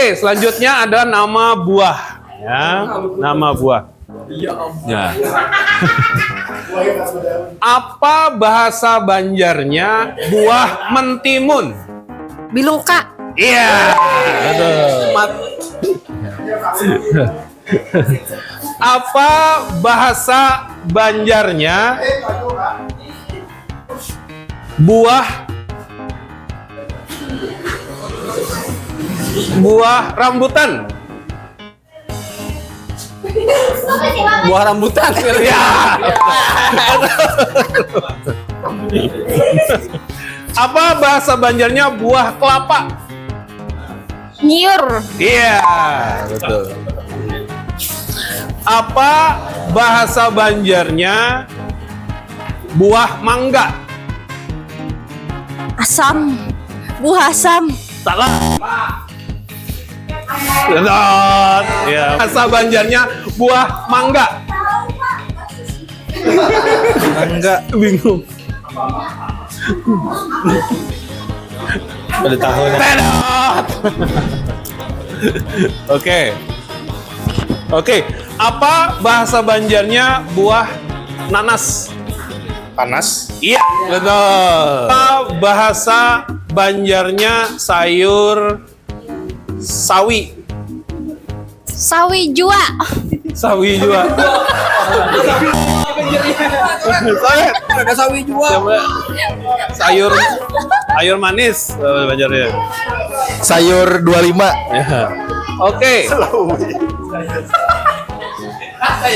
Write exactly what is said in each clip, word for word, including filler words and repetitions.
Oke, selanjutnya ada nama buah. Ya, nama buah. Ya. Apa bahasa Banjarnya buah mentimun? Bilungka. Iya. Betul. Apa bahasa Banjarnya buah buah rambutan? Buah rambutan. Ya. Apa bahasa Banjarnya buah kelapa? Nyiur. Iya, betul. Apa bahasa Banjarnya buah mangga? Asam. Buah asam. Salah. Betul. Ya. Bahasa Banjarnya buah mangga. Mangga. Bingung. Pada tahun. Tedot. Oke. Oke, apa bahasa Banjarnya buah nanas? Panas. Iya, betul. Apa bahasa Banjarnya sayur sawi? Sawi jua. Sawi juga. Ada sawi juga. Coba. Sayur sayur manis eh, Banjarnya. Sayur dua lima. Ya. Oke.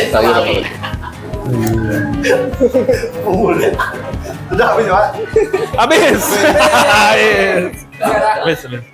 Sayur apa? Udah habis, Pak. Habis. Habis. Habis. Habis.